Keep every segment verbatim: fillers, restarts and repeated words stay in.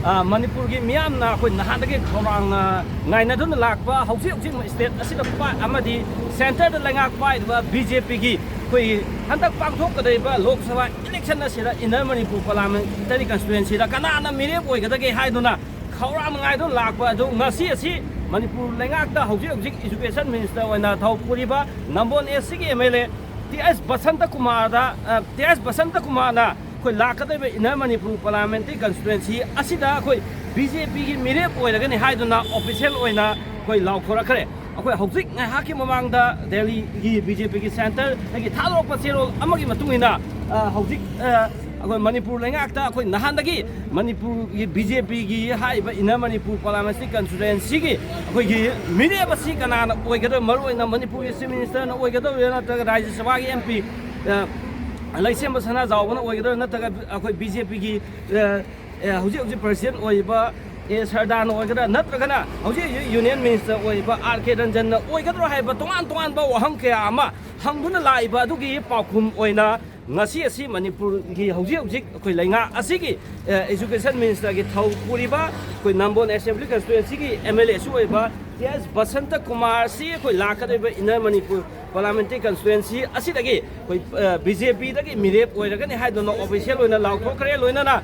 ꯑ, ꯃꯅꯤꯄꯨꯔꯒꯤ ꯃꯤꯌꯥꯝꯅ ꯑꯩꯈꯣꯏ ꯅꯍꯥꯟꯗꯒꯤ ꯈꯧꯔꯥꯡꯅ ꯉꯥꯏꯅꯗꯨꯅ ꯂꯥꯛꯄ, ꯍꯧꯖꯤꯛ ꯍꯧꯖꯤꯛ ꯁ꯭ꯇꯦꯠ ꯑꯁꯤꯗ ꯄꯥ-, ꯑꯃꯗꯤ ꯁꯦꯟꯇꯔꯗ ꯂꯩꯉꯥꯛ ꯄꯥꯏꯔꯤꯕ ꯕꯤ ꯖꯦ ꯄꯤꯒꯤ ꯑꯩꯈꯣꯏ ꯍꯟꯗꯛ ꯄꯥꯡꯊꯣꯛꯀꯗꯧꯔꯤꯕ ꯂꯣꯛ ꯁꯚꯥ ꯏꯂꯦꯛꯁꯟ ꯑꯁꯤꯗ ꯏꯟꯅꯔ ꯃꯅꯤꯄꯨꯔ ꯄꯥꯔꯂꯥꯃꯦꯟꯇꯔꯤ ꯀꯟꯁꯇꯤꯇ꯭ꯌꯨꯑꯦꯟꯁꯤꯗ ꯀꯅꯥꯅ ꯃꯤꯔꯦꯞ ꯑꯣꯏꯒꯗꯒꯦ ꯍꯥꯏꯗꯨꯅ ꯈꯧꯔꯥꯡꯅ ꯉꯥꯏꯗꯨꯅ ꯂꯥꯛꯄ ꯑꯗꯨ ꯉꯁꯤ ꯑꯁꯤ ꯃꯅꯤꯄꯨꯔ ꯂꯩꯉꯥꯛꯇ ꯍꯧꯖꯤꯛ ꯍꯧꯖꯤꯛ ꯏꯖꯨꯀꯦꯁꯟ ꯃꯤꯅꯤꯁꯇꯔ ꯑꯣꯏꯅ ꯊꯧ ꯄꯨꯔꯤꯕ ꯅꯝꯕꯣꯜ ꯑꯦꯁ ꯁꯤꯒꯤ ꯑꯦꯝ ꯑꯦꯜ ꯑꯦ ꯇꯤ ꯑꯦꯁ ꯕꯁꯟꯇ ꯀꯨꯃꯥꯔꯗ, ꯑ, ꯇꯤ ꯑꯦꯁ ꯕꯁꯟꯇ ꯀꯨꯃꯥꯔꯅ ꯑꯩꯈꯣꯏ ꯂꯥꯛꯀꯗꯧꯔꯤꯕ ꯏꯟꯅꯔ ꯃꯅꯤꯄꯨꯔ ꯄꯥꯔꯂꯥꯃꯦꯟꯇꯔꯤ ꯀꯟꯁꯇꯤꯇ꯭ꯋꯦꯟꯁꯤ ꯑꯁꯤꯗ ꯑꯩꯈꯣꯏ ꯕꯤ ꯖꯦ ꯄꯤꯒꯤ ꯃꯤꯔꯦꯞ ꯑꯣꯏꯔꯒꯅꯤ ꯍꯥꯏꯗꯨꯅ ꯑꯣꯐꯤꯁꯤꯌꯦꯜ ꯑꯣꯏꯅ ꯑꯩꯈꯣꯏ ꯂꯥꯎꯊꯣꯔꯛꯈ꯭ꯔꯦ꯫ ꯑꯩꯈꯣꯏ ꯍꯧꯖꯤꯛ ꯉꯥꯏꯍꯥꯛꯀꯤ ꯃꯃꯥꯡꯗ ꯗꯦꯜꯂꯤꯒꯤ ꯕꯤ ꯖꯦ ꯄꯤꯒꯤ ꯁꯦꯟꯇꯔꯗꯒꯤ ꯊꯥꯗꯣꯔꯛꯄ ꯆꯦꯔꯣꯜ ꯑꯃꯒꯤ ꯃꯇꯨꯡ ꯏꯟꯅ, ꯑ, ꯍꯧꯖꯤꯛ, ꯑ, ꯑꯩꯈꯣꯏ ꯃꯅꯤꯄꯨꯔ ꯂꯩꯉꯥꯛꯇ ꯑꯩꯈꯣꯏ ꯅꯍꯥꯟꯗꯒꯤ ꯃꯅꯤꯄꯨꯔꯒꯤ ꯕꯤ ꯖꯦ ꯄꯤꯒꯤ ꯍꯥꯏꯔꯤꯕ ꯏꯟꯅꯔ ꯃꯅꯤꯄꯨꯔ ꯄꯥꯔꯂꯥꯃꯦꯟꯇꯔꯤ ꯀꯟꯁꯇꯤꯇ꯭ꯋꯦꯟꯁꯤꯒꯤ ꯑꯩꯈꯣꯏꯒꯤ ꯃꯤꯔꯦꯞ ꯑꯁꯤ ꯀꯅꯥꯅ ꯑꯣꯏꯒꯗꯧꯔꯤꯕ, ꯃꯔꯨꯑꯣꯏꯅ ꯃꯅꯤꯄꯨꯔꯒꯤ ꯆꯤꯐ ꯃꯤꯅꯤꯁꯇꯔꯅ ꯑꯣꯏꯒꯗꯧꯔꯤꯕ꯭ꯔꯥ, ꯅꯠꯇ꯭ꯔꯒ ꯔꯥꯖ꯭ꯌ ꯁꯚꯥꯒꯤ ꯑꯦꯝ ꯄꯤ, ꯑ, ꯂꯩꯁꯦꯝꯕ ꯁꯅꯥꯖꯥꯎꯕꯅ ꯑꯣꯏꯒꯗꯧꯔꯤꯕ꯭ꯔꯥ, ꯅꯠꯇ꯭ꯔꯒ ꯑꯩꯈꯣꯏ ꯕꯤ ꯖꯦ ꯄꯤꯒꯤ, ꯑ, ꯑ, ꯍꯧꯖꯤꯛ ꯍꯧꯖꯤꯛ ꯄ꯭ꯔꯁꯤꯗꯦꯟ ꯑꯣꯏꯔꯤꯕ ꯑꯦ ꯁꯔꯗꯥꯅ ꯑꯣꯏꯒꯗ꯭ꯔꯥ, ꯅꯠꯇ꯭ꯔꯒꯅ ꯍꯧꯖꯤꯛ ꯍꯧꯖꯤꯛ ꯌꯨꯅꯤꯌꯟ ꯃꯤꯅꯤꯁꯇꯔ ꯑꯣꯏꯔꯤꯕ ꯑꯥꯔ ꯀꯦ ꯔꯟꯖꯟꯅ ꯑꯣꯏꯒꯗ꯭ꯔꯥ ꯍꯥꯏꯕ ꯇꯣꯉꯥꯟ ꯇꯣꯉꯥꯟꯕ ꯋꯥꯍꯪ ꯀꯌꯥ ꯑꯃ ꯍꯪꯗꯨꯅ ꯂꯥꯛꯏꯕ ꯑꯗꯨꯒꯤ ꯄꯥꯎꯈꯨꯝ ꯑꯣꯏꯅ ꯉꯁꯤ ꯑꯁꯤ ꯃꯅꯤꯄꯨꯔꯒꯤ ꯍꯧꯖꯤꯛ ꯍꯧꯖꯤꯛ ꯑꯩꯈꯣꯏ ꯂꯩꯉꯥꯛ ꯑꯁꯤꯒꯤ, ꯑ, ꯏꯖꯨꯀꯦꯁꯟ ꯃꯤꯅꯤꯁꯇꯔꯒꯤ ꯊꯧ ꯄꯨꯔꯤꯕ ꯑꯩꯈꯣꯏ ꯅꯝꯕꯣꯜ ꯑꯦꯁꯦꯝꯕ꯭ꯂꯤ ꯀꯟꯁꯇꯤꯇ꯭ꯋꯦꯟꯁꯤꯒꯤ ꯑꯦꯝ ꯑꯦꯜ ꯑꯦꯁꯨ ꯑꯣꯏꯕ ꯇꯤ ꯑꯦꯁ ꯕꯁꯟꯇ ꯀꯨꯃꯥꯔꯁꯤ ꯑꯩꯈꯣꯏ ꯂꯥꯛꯀꯗꯧꯔꯤꯕ ꯏꯟꯅꯔ ꯃꯅꯤꯄꯨꯔ ꯄꯥꯔꯂꯥꯃꯦꯟꯇꯔꯤ ꯀꯟꯁꯇꯤꯇ꯭ꯋꯦꯟꯁꯤ ꯑꯁꯤꯗꯒꯤ ꯑꯩꯈꯣꯏ, ꯑ, ꯕꯤ ꯖꯦ ꯄꯤꯗꯒꯤ ꯃꯤꯔꯦꯞ ꯑꯣꯏꯔꯒꯅꯤ ꯍꯥꯏꯗꯨꯅ ꯑꯣꯐꯤꯁꯤꯌꯦꯜ ꯑꯣꯏꯅ ꯂꯥꯎꯊꯣꯛꯈ꯭ꯔꯦ꯫ ꯂꯣꯏꯅꯅ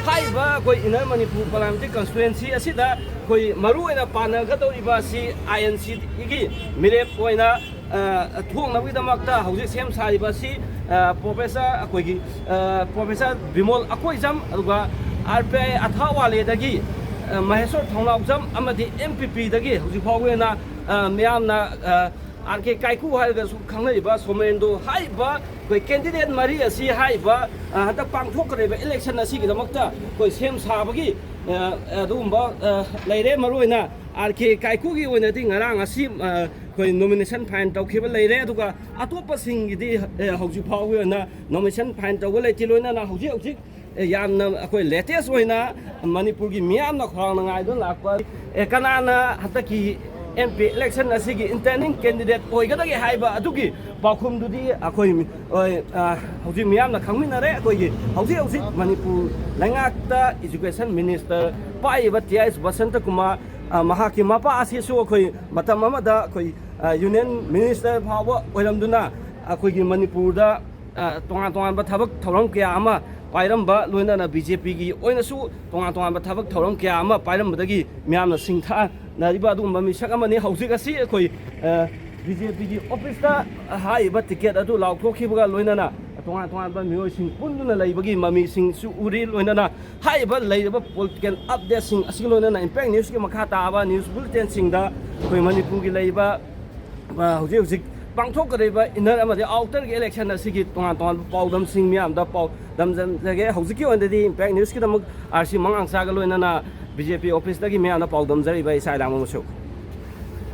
ꯍꯥꯏꯔꯤꯕ ꯑꯩꯈꯣꯏ ꯏꯟꯅꯔ ꯃꯅꯤꯄꯨꯔ ꯄꯥꯔꯂꯥꯃꯦꯟꯇꯔꯤ ꯀꯟꯁꯇꯤꯇ꯭ꯋꯦꯟꯁꯤ ꯑꯁꯤꯗ ꯑꯩꯈꯣꯏ ꯃꯔꯨꯑꯣꯏꯅ ꯄꯥꯟꯅꯒꯗꯧꯔꯤꯕ ꯑꯁꯤ ꯑꯥꯏ ꯑꯦꯟ ꯁꯤꯒꯤ ꯃꯤꯔꯦꯞ ꯑꯣꯏꯅ, ꯑ, ꯊꯣꯛꯅꯕꯒꯤꯗꯃꯛꯇ ꯍꯧꯖꯤꯛ ꯁꯦꯝ ꯁꯥꯔꯤꯕ ꯑꯁꯤ, ꯑ, ꯄ꯭ꯔꯣꯐꯦꯁꯔ ꯑꯩꯈꯣꯏꯒꯤ, ꯑ, ꯄ꯭ꯔꯣꯐꯦꯁꯔ ꯕꯤꯃꯣꯜ ꯑꯀꯣꯏꯖꯝ, ꯑꯗꯨꯒ ꯑꯥꯔ ꯄꯤ ꯑꯥꯏ ꯑꯊꯥꯋꯥꯂꯦꯗꯒꯤ, ꯑ, ꯃꯍꯦꯁꯣꯔ ꯊꯧꯅꯥꯎꯖꯝ ꯑꯃꯗꯤ ꯑꯦꯝ ꯄꯤ ꯄꯤꯗꯒꯤ ꯍꯧꯖꯤꯛ ꯐꯥꯎꯒꯤ ꯑꯣꯏꯅ, ꯑ, ꯃꯤꯌꯥꯝꯅ, ꯑ, ꯑꯥꯔ ꯀꯦ ꯀꯥꯏꯀꯨ ꯍꯥꯏꯔꯒꯁꯨ ꯈꯪꯅꯔꯤꯕ ꯁꯣꯃꯦꯟꯗꯣ ꯍꯥꯏꯔꯤꯕ ꯑꯩꯈꯣꯏ ꯀꯦꯟꯗꯤꯗꯦꯠ ꯃꯔꯤ ꯑꯁꯤ ꯍꯥꯏꯔꯤꯕ, ꯑ, ꯍꯟꯗꯛ ꯄꯥꯡꯊꯣꯛꯀꯗꯧꯔꯤꯕ ꯏꯂꯦꯛꯁꯟ ꯑꯁꯤꯒꯤꯗꯃꯛꯇ ꯑꯩꯈꯣꯏ ꯁꯦꯝ ꯁꯥꯕꯒꯤ, ꯑ, ꯑꯗꯨꯒꯨꯝꯕ, ꯑ, ꯂꯩꯔꯦ꯫ ꯃꯔꯨꯑꯣꯏꯅ ꯑꯥꯔ ꯀꯦ ꯀꯥꯏꯀꯨꯒꯤ ꯑꯣꯏꯅꯗꯤ ꯉꯔꯥꯡ ꯑꯁꯤ, ꯑ, ꯑꯩꯈꯣꯏ ꯅꯣꯃꯤꯅꯦꯁꯟ ꯐꯥꯏꯜ ꯇꯧꯈꯤꯕ ꯂꯩꯔꯦ, ꯑꯗꯨꯒ ꯑꯇꯣꯞꯄꯁꯤꯡꯒꯤꯗꯤ, ꯑ, ꯍꯧꯖꯤꯛ ꯐꯥꯎꯒꯤ ꯑꯣꯏꯅ ꯅꯣꯃꯤꯅꯦꯁꯟ ꯐꯥꯏꯜ ꯇꯧꯕ ꯂꯩꯇꯦ꯫ ꯂꯣꯏꯅꯅ ꯍꯧꯖꯤꯛ ꯍꯧꯖꯤꯛ ꯑꯦ, ꯌꯥꯝꯅ ꯑꯩꯈꯣꯏ ꯂꯦꯇꯦꯁ ꯑꯣꯏꯅ ꯃꯅꯤꯄꯨꯔꯒꯤ ꯃꯤꯌꯥꯝꯅ ꯈꯧꯔꯥꯡꯅ ꯉꯥꯏꯗꯨꯅ ꯂꯥꯛꯄ, ꯑꯦ, ꯀꯅꯥꯅ ꯍꯟꯗꯛꯀꯤ ꯑꯦꯝ ꯄꯤ ꯏꯂꯦꯛꯁꯟ ꯑꯁꯤꯒꯤ ꯏꯟꯇꯔꯅꯤꯡ ꯀꯦꯟꯗꯤꯗꯦꯠ ꯑꯣꯏꯒꯗꯒꯦ ꯍꯥꯏꯕ ꯑꯗꯨꯒꯤ ꯄꯥꯎꯈꯨꯝꯗꯨꯗꯤ ꯑꯩꯈꯣꯏ, ꯑ, ꯍꯧꯖꯤꯛ ꯃꯤꯌꯥꯝꯅ ꯈꯪꯃꯤꯟꯅꯔꯦ꯫ ꯑꯩꯈꯣꯏꯒꯤ ꯍꯧꯖꯤꯛ ꯍꯧꯖꯤꯛ ꯃꯅꯤꯄꯨꯔ ꯂꯩꯉꯥꯛꯇ ꯏꯖꯨꯀꯦꯁꯟ ꯃꯤꯅꯤꯁꯇꯔ ꯄꯥꯏꯔꯤꯕ ꯇꯤ ꯑꯥꯏ ꯕꯁꯟꯇ ꯀꯨꯃꯥꯔ, ꯑ, ꯃꯍꯥꯛꯀꯤ ꯃꯄꯥ ꯑꯁꯤꯁꯨ ꯑꯩꯈꯣꯏ ꯃꯇꯝ ꯑꯃꯗ ꯑꯩꯈꯣꯏ, ꯑ, ꯌꯨꯅꯤꯌꯟ ꯃꯤꯅꯤꯁꯇꯔ ꯐꯥꯎꯕ ꯑꯣꯏꯔꯝꯗꯨꯅ ꯑꯩꯈꯣꯏꯒꯤ ꯃꯅꯤꯄꯨꯔꯗ, ꯑ, ꯇꯣꯉꯥꯟ ꯇꯣꯉꯥꯟꯕ ꯊꯕꯛ ꯊꯧꯔꯝ ꯀꯌꯥ ꯑꯃ ꯄꯥꯏꯔꯝꯕ, ꯂꯣꯏꯅꯅ ꯕꯤ ꯖꯦ ꯄꯤꯒꯤ ꯑꯣꯏꯅꯁꯨ ꯇꯣꯉꯥꯟ ꯇꯣꯉꯥꯟꯕ ꯊꯕꯛ ꯊꯧꯔꯝ ꯀꯌꯥ ꯑꯃ ꯄꯥꯏꯔꯝꯕꯗꯒꯤ ꯃꯤꯌꯥꯝꯅ ꯁꯤꯡꯊꯥꯅꯔꯤꯕ ꯑꯗꯨꯒꯨꯝꯕ ꯃꯤꯁꯛ ꯑꯃꯅꯤ꯫ ꯍꯧꯖꯤꯛ ꯑꯁꯤ ꯑꯩꯈꯣꯏ, ꯑ, ꯕꯤ ꯖꯦ ꯄꯤꯒꯤ ꯑꯣꯐꯤꯁꯇ ꯍꯥꯏꯔꯤꯕ ꯇꯤꯀꯦꯠ ꯑꯗꯨ ꯂꯥꯎꯊꯣꯛꯈꯤꯕꯒ ꯂꯣꯏꯅꯅ ꯇꯣꯉꯥꯟ ꯇꯣꯉꯥꯟꯕ ꯃꯤꯑꯣꯏꯁꯤꯡ ꯄꯨꯟꯗꯨꯅ ꯂꯩꯕꯒꯤ ꯃꯃꯤꯁꯤꯡꯁꯨ ꯎꯔꯤ꯫ ꯂꯣꯏꯅꯅ ꯍꯥꯏꯔꯤꯕ ꯂꯩꯔꯤꯕ ꯄꯣꯂꯤꯇꯤꯀꯦꯜ ꯑꯞꯗꯦꯠꯁꯤꯡ ꯑꯁꯤꯒ ꯂꯣꯏꯅꯅ ꯏꯝꯄꯦꯛ ꯅ꯭ꯌꯨꯁꯀꯤ ꯃꯈꯥ ꯇꯥꯕ ꯅ꯭ꯌꯨꯁ ꯕꯨꯂꯦꯇꯤꯟꯁꯤꯡꯗ ꯑꯩꯈꯣꯏ ꯃꯅꯤꯄꯨꯔꯒꯤ ꯂꯩꯔꯤꯕ, ꯑ, ꯍꯧꯖꯤꯛ ꯍꯧꯖꯤꯛ ꯄꯥꯡꯊꯣꯛꯀꯗꯧꯔꯤꯕ ꯏꯟꯅꯔ ꯑꯃꯗꯤ ꯑꯥꯎꯇꯔꯒꯤ ꯏꯂꯦꯛꯁꯟ ꯑꯁꯤꯒꯤ ꯇꯣꯉꯥꯟ ꯇꯣꯉꯥꯟꯕ ꯄꯥꯎꯗꯝꯁꯤꯡ ꯃꯤꯌꯥꯝꯗ ꯄꯥꯎꯗꯝꯖꯒꯦ꯫ ꯍꯧꯖꯤꯛꯀꯤ ꯑꯣꯏꯅꯗꯤ ꯏꯝꯄꯦꯛ ꯅ꯭ꯌꯨꯁꯀꯤꯗꯃꯛ ꯑꯥꯔ ꯁꯤ ꯃꯉꯥꯡꯆꯥꯒ ꯂꯣꯏꯅꯅ ꯕꯤ ꯖꯦ ꯄꯤ ꯑꯣꯐꯤꯁꯇꯒꯤ ꯃꯤꯌꯥꯝꯗ ꯄꯥꯎꯗꯝꯖꯔꯤꯕ ꯏꯁꯥ ꯏꯂꯥꯡꯕꯝ ꯑꯁꯣꯛ꯫